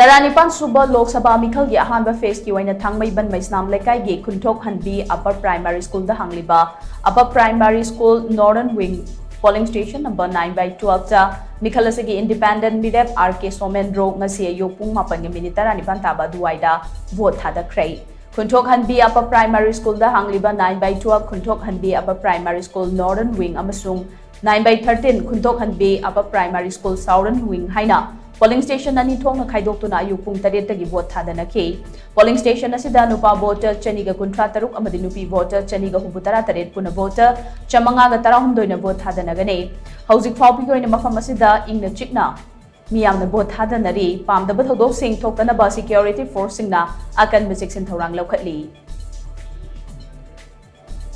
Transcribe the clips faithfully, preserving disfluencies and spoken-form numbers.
ꯇꯔꯥꯅꯤꯄꯥꯟ ꯁꯨꯕ ꯂꯣꯛ ꯁꯚꯥ ꯃꯤꯈꯜꯒꯤ ꯑꯍꯥꯟꯕ ꯐꯦꯁꯀꯤ ꯑꯣꯏꯅ ꯊꯥꯡꯃꯩꯕꯟ ꯃꯩꯁꯅꯥꯝ ꯂꯩꯀꯥꯏꯒꯤ ꯈꯨꯟꯊꯣꯛ ꯍꯟꯕꯤ ꯑꯄꯔ ꯄ꯭ꯔꯥꯏꯃꯥꯔꯤ ꯁ꯭ꯀꯨꯜꯗ ꯍꯥꯡꯂꯤꯕ upper primary school northern wing polling station number nine by ꯇꯨꯋꯦꯜꯐꯇ ꯃꯤꯈꯜ ꯑꯁꯤꯒꯤ ꯏꯟꯗꯤꯄꯦꯟꯗꯦꯟꯠ ꯃꯤꯔꯦꯞ ꯑꯥꯔ ꯀꯦ ꯁꯣꯃꯦꯟꯗ꯭ꯔꯣ ꯉꯁꯤ ꯑꯌꯨꯛ ꯄꯨꯡ ꯃꯥꯄꯟꯒ ꯃꯤꯅꯤꯠ ꯇꯔꯥꯅꯤꯄꯥꯟ ꯇꯥꯕ ꯑꯗꯨꯋꯥꯏꯗ ꯚꯣꯠ ꯊꯥꯗꯈ꯭ꯔꯦ꯫ ꯈꯨꯟꯊꯣꯛ ꯍꯟꯕꯤ ꯑꯄꯔ ꯄ꯭ꯔꯥꯏꯃꯥꯔꯤ ꯁ꯭ꯀꯨꯜꯗ ꯍꯥꯡꯂꯤꯕ nine by twelve Khunthokhanbi upper primary school northern wing ꯑꯃꯁꯨꯡ nine by thirteen Khunthokhanbi upper primary school southern wing ꯍꯥꯏꯅ ꯄꯣꯂꯤꯡ ꯁ꯭ꯇꯦꯁꯟ ꯑꯅꯤ ꯊꯣꯛꯅ ꯈꯥꯏꯗꯣꯛꯇꯨꯅ ꯑꯌꯨꯛ ꯄꯨꯡ ꯇꯔꯦꯠꯇꯒꯤ ꯚꯣꯠ ꯊꯥꯗꯅꯈꯤ꯫ ꯄꯣꯂꯤꯡ ꯁ꯭ꯇꯦꯁꯟ ꯑꯁꯤꯗ ꯅꯨꯄꯥ ꯚꯣꯇꯔ ꯆꯅꯤꯒ ꯀꯨꯟꯊ꯭ꯔꯥ ꯇꯔꯨꯛ ꯑꯃꯗꯤ ꯅꯨꯄꯤ ꯚꯣꯇꯔ ꯆꯅꯤꯒ ꯍꯨꯝꯐꯨ ꯇꯔꯥ ꯇꯔꯦꯠ ꯄꯨꯟꯅ ꯚꯣꯇꯔ ꯆꯥꯃꯉꯥꯒ ꯇꯔꯥꯍꯨꯝꯗꯣꯏꯅ ꯚꯣꯠ ꯊꯥꯗꯅꯒꯅꯤ꯫ ꯍꯧꯖꯤꯛ ꯐꯥꯎꯕꯒꯤ ꯑꯣꯏꯅ ꯃꯐꯝ ꯑꯁꯤꯗ ꯏꯪꯅ ꯆꯤꯛꯅ ꯃꯤꯌꯥꯝꯅ ꯚꯣꯠ ꯊꯥꯗꯅꯔꯤ꯫ ꯄꯥꯝꯗꯕ ꯊꯧꯗꯣꯛꯁꯤꯡ ꯊꯣꯛꯇꯅꯕ ꯁꯦꯀ꯭ꯌꯨꯔꯤꯇꯤ ꯐꯣꯔꯁꯁꯤꯡꯅ ꯑꯀꯟꯕ ꯆꯦꯛꯁꯤꯟ ꯊꯧꯔꯥꯡ ꯂꯧꯈꯠꯂꯤ꯫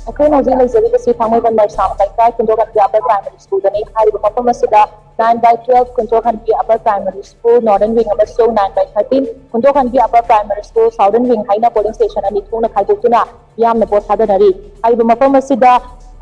ꯑꯩꯈꯣꯏꯅ ꯍꯧꯖꯤꯛ ꯂꯩꯖꯔꯤꯕꯁꯤ ꯊꯥꯡꯃꯩꯕꯟ ꯃꯩꯁꯥꯝ ꯂꯩꯀꯥꯏ ꯈꯨꯟꯗꯣꯛ ꯍꯟꯕꯤ ꯑꯄꯔ ꯄ꯭ꯔꯥꯏꯃꯥꯔꯤ ꯁ꯭ꯀꯨꯜꯗꯅꯤ꯫ ꯍꯥꯏꯔꯤꯕ ꯃꯐꯝ ꯑꯁꯤꯗ nine by twelve Khunthokhanbi upper primary school northern wing ꯑꯃꯁꯨꯡ nine by thirteen Khunthokhanbi upper primary school southern wing ꯍꯥꯏꯅ ꯄꯣꯂꯤꯡ ꯁ꯭ꯇꯦꯁꯟ ꯑꯅꯤ ꯊꯣꯛꯅ ꯈꯥꯏꯗꯣꯛꯇꯨꯅ ꯃꯤꯌꯥꯝꯅ ꯚꯣꯠ ꯊꯥꯗꯅꯔꯤ꯫ ꯍꯥꯏꯔꯤꯕ ꯃꯐꯝ ꯑꯁꯤꯗ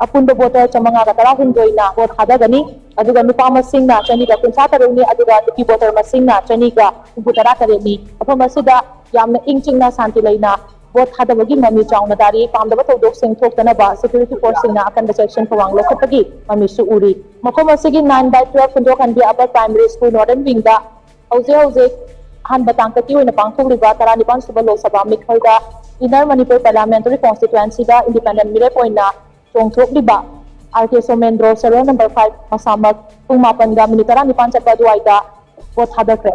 ꯑꯄꯨꯟꯕ ꯚꯣꯇꯔ ꯆꯥꯃꯉꯥꯒ ꯇꯔꯥꯍꯨꯝꯗꯣꯏꯅ ꯚꯣꯠ ꯊꯥꯗꯒꯅꯤ꯫ ꯑꯗꯨꯒ ꯅꯨꯄꯥ ꯃꯁꯤꯡꯅ ꯆꯅꯤꯒ ꯀꯨꯟꯊ꯭ꯔꯥ ꯇꯔꯨꯛꯅꯤ, ꯑꯗꯨꯒ ꯅꯨꯄꯤ ꯚꯣꯇꯔ ꯃꯁꯤꯡꯅ ꯆꯅꯤꯒ ꯍꯨꯝꯐꯨ ꯇꯔꯥ ꯇꯔꯦꯠꯅꯤ꯫ ꯃꯐꯝ ꯑꯁꯤꯗ ꯌꯥꯝꯅ ꯏꯪ ꯆꯤꯛꯅ ꯁꯥꯟꯇꯤ ꯂꯩꯅ ꯚꯣꯠ ꯊꯥꯗꯕꯒꯤ ꯃꯃꯤ ꯆꯥꯎꯅ ꯇꯥꯔꯤ꯫ ꯄꯥꯝꯗꯕ ꯊꯧꯗꯣꯛꯁꯤꯡ ꯊꯣꯛꯇꯅꯕ ꯁꯦꯀ꯭ꯌꯨꯔꯤꯇꯤ ꯐꯣꯔꯁꯁꯤꯡꯅ ꯑꯀꯟꯕ ꯆꯦꯛꯁꯤꯟ ꯊꯧꯔꯥꯡ ꯂꯧꯈꯠꯄꯒꯤ ꯃꯃꯤꯁꯨ ꯎꯔꯤ꯫ ꯃꯐꯝ ꯑꯁꯤꯒꯤ nine by twelve Khunthokhanbi upper primary school northern ꯋꯤꯡꯗ ꯍꯧꯖꯤꯛ ꯍꯧꯖꯤꯛ ꯑꯍꯥꯟꯕ ꯇꯥꯡꯀꯛꯀꯤ ꯑꯣꯏꯅ ꯄꯥꯡꯊꯣꯛꯂꯤꯕ ꯇꯔꯥꯅꯤꯄꯥꯟ ꯁꯨꯕ ꯂꯣꯛ ꯁꯚꯥ ꯃꯤꯈꯜꯗ ꯏꯟꯅꯔ ꯃꯅꯤꯄꯨꯔ ꯄꯥꯔꯂꯤꯌꯥꯃꯦꯟꯇꯔꯤ ꯀꯣꯟꯁꯇꯤꯇ꯭ꯋꯦꯟꯁꯤꯗ ꯏꯟꯗꯤꯄꯦꯟꯗꯦꯟꯠ ꯃꯤꯔꯦꯞ ꯑꯣꯏꯅ ꯆꯣꯡꯊꯣꯛꯂꯤꯕ R K Somendro, serial number five, ꯃꯁꯥꯃꯛ ꯄꯨꯡ ꯃꯥꯄꯟꯒ ꯃꯤꯅꯤꯠ ꯇꯔꯥꯅꯤꯄꯥꯟ ꯆꯠꯄ ꯑꯗꯨꯋꯥꯏꯗ ꯚꯣꯠ ꯊꯥꯗꯈ꯭ꯔꯦ꯫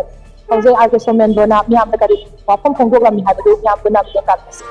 ꯍꯧꯖꯤꯛ ꯑꯥꯔ ꯀꯦ ꯁꯣꯃꯦꯟꯗ꯭ꯔꯣꯅ ꯃꯤꯌꯥꯝꯗ ꯀꯔꯤ ꯋꯥꯐꯝ ꯐꯣꯡꯗꯣꯛꯂꯝꯃꯤ ꯍꯥꯏꯕꯗꯨ ꯃꯤꯌꯥꯝ ꯄꯨꯟꯅ ꯑꯃꯨꯛꯇꯪ ꯇꯥꯕꯤꯔꯁꯤ꯫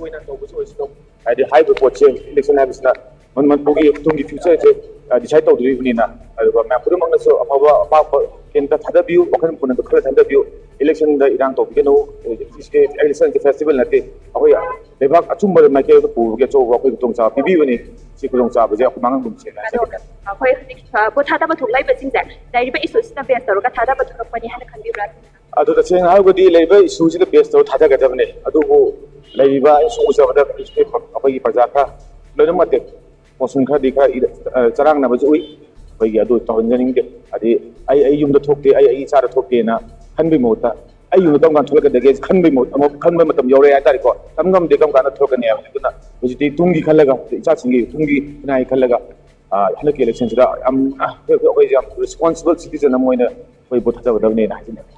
ꯑꯩꯈꯣꯏꯅ ꯇꯧꯕꯁꯨ ꯑꯣꯏꯁꯅꯨ꯫ ꯍꯥꯏꯗꯤ ꯍꯥꯏꯔꯤꯕ ꯄꯣꯠꯁꯦ, ꯏꯂꯦꯛꯁꯟ ꯍꯥꯏꯕꯁꯤꯅ ꯃꯅꯤꯄꯨꯔꯒꯤ ꯇꯨꯡꯒꯤ ꯐ꯭ꯌꯨꯆꯔꯁꯦ ꯗꯤꯁꯥꯏꯠ ꯇꯧꯗꯣꯔꯤꯕꯅꯤꯅ, ꯑꯗꯨꯒ ꯃꯌꯥꯝ ꯈꯨꯗꯤꯡꯃꯛꯅꯁꯨ ꯑꯐꯕ ꯑꯄꯥꯝꯕ ꯀꯦꯟꯗꯤꯗꯦꯠ ꯊꯥꯗꯕꯤꯌꯨ, ꯋꯥꯈꯜ ꯄꯨꯛꯅꯤꯡ ꯈꯜꯂ ꯊꯥꯗꯕꯤꯌꯨ꯫ ꯏꯂꯦꯛꯁꯟꯗ ꯏꯔꯥꯡ ꯇꯧꯕꯤꯒꯅꯨ꯫ ꯏꯂꯦꯛꯁꯟꯁꯦ ꯐꯦꯁꯇꯤꯚꯦꯜ ꯅꯠꯇꯦ꯫ ꯑꯩꯈꯣꯏ ꯂꯩꯕꯥꯛ ꯑꯆꯨꯝꯕ ꯃꯥꯏꯀꯩꯗ ꯄꯨꯕꯒꯤ ꯑꯆꯧꯕ ꯑꯩꯈꯣꯏ ꯈꯨꯗꯣꯡꯆꯥꯕ ꯄꯤꯕꯤꯕꯅꯤ꯫ ꯁꯤ ꯈꯨꯗꯣꯡꯆꯥꯕꯁꯦ ꯑꯩꯈꯣꯏ ꯃꯥꯡꯍꯟꯒꯨꯝꯁꯦ ꯍꯥꯏꯖꯒꯦ꯫ ꯑꯩꯈꯣꯏ ꯍꯧꯖꯤꯛ ꯚꯣꯠ ꯊꯥꯗꯕ ꯊꯣꯛꯂꯛꯏꯕꯁꯤꯡꯁꯦ ꯂꯩꯔꯤꯕ ꯏꯁꯨꯁꯤꯅ ꯕꯦꯁ ꯇꯧꯔꯒ ꯊꯥꯗꯕ ꯊꯣꯛꯂꯛꯄꯅꯤ ꯍꯥꯏꯅ ꯈꯟꯕꯤꯕ꯭ꯔꯥ? ꯑꯗꯨ ꯇꯁꯦꯡꯅ ꯍꯥꯏꯔꯒꯗꯤ ꯂꯩꯔꯤꯕ ꯏꯁꯨꯁꯤꯗ ꯕꯦꯁ ꯇꯧꯔ ꯊꯥꯗꯒꯗꯕꯅꯦ꯫ ꯑꯗꯨꯕꯨ ꯂꯩꯔꯤꯕ ꯑꯩꯅ ꯁꯨꯝ ꯎꯖꯕꯗ ꯑꯩꯈꯣꯏꯒꯤ ꯄ꯭ꯔꯖꯥ ꯈꯔ ꯂꯣꯏꯅꯃꯛꯇꯤ ꯄꯣꯠꯁꯟ ꯈꯔꯗꯤ ꯈꯔ ꯏꯔ-, ꯑ, ꯆꯔꯥꯡꯅꯕꯁꯨ ꯎꯏ꯫ ꯑꯩꯈꯣꯏꯒꯤ ꯑꯗꯨ ꯇꯧꯍꯟꯖꯅꯤꯡꯗꯦ꯫ ꯍꯥꯏꯗꯤ ꯑꯩ ꯑꯩ ꯌꯨꯝꯗ ꯊꯣꯛꯇꯦ, ꯑꯩ ꯑꯩ ꯏꯆꯥꯗ ꯊꯣꯛꯇꯦꯅ ꯈꯟꯕꯒꯤ ꯃꯍꯨꯠꯇ ꯑꯩ ꯌꯨꯝꯗ ꯀꯔꯝ ꯀꯥꯟꯗ ꯊꯣꯛꯂꯛꯀꯗꯒꯦ ꯈꯟꯕꯒꯤ ꯃꯍꯨꯠ ꯑꯃꯨꯛ ꯈꯟꯕ ꯃꯇꯝ ꯌꯧꯔꯦ ꯍꯥꯏꯇꯥꯔꯦꯀꯣ꯫ ꯈꯟ ꯉꯝꯗꯦ ꯀꯔꯝ ꯀꯥꯟꯗ ꯊꯣꯛꯂꯛꯀꯅꯤ ꯍꯥꯏꯕꯗꯤ꯫ ꯑꯗꯨꯅ ꯍꯧꯖꯤꯛꯇꯤ ꯇꯨꯡꯒꯤ ꯈꯜꯂꯒ, ꯏꯆꯥꯁꯤꯡꯒꯤ ꯇꯨꯡꯒꯤ ꯈꯨꯟꯅꯥꯏ ꯈꯜꯂꯒ, ꯑ, ꯍꯟꯗꯛꯀꯤ ꯏꯂꯦꯛꯁꯟꯁꯤꯗ ꯌꯥꯝ, ꯑ, ꯑꯩꯈꯣꯏ, ꯑꯩꯈꯣꯏꯁꯦ ꯌꯥꯝ ꯔꯦꯁꯄꯣꯟꯁꯤꯕꯜ ꯁꯤꯇꯤꯖꯟ ꯑꯃ ꯑꯣꯏꯅ ꯑꯩꯈꯣꯏ ꯚꯣꯠ ꯊꯥꯗꯒꯗꯕꯅꯦꯅ ꯍꯥꯏꯖꯅꯤꯡꯉꯤ꯫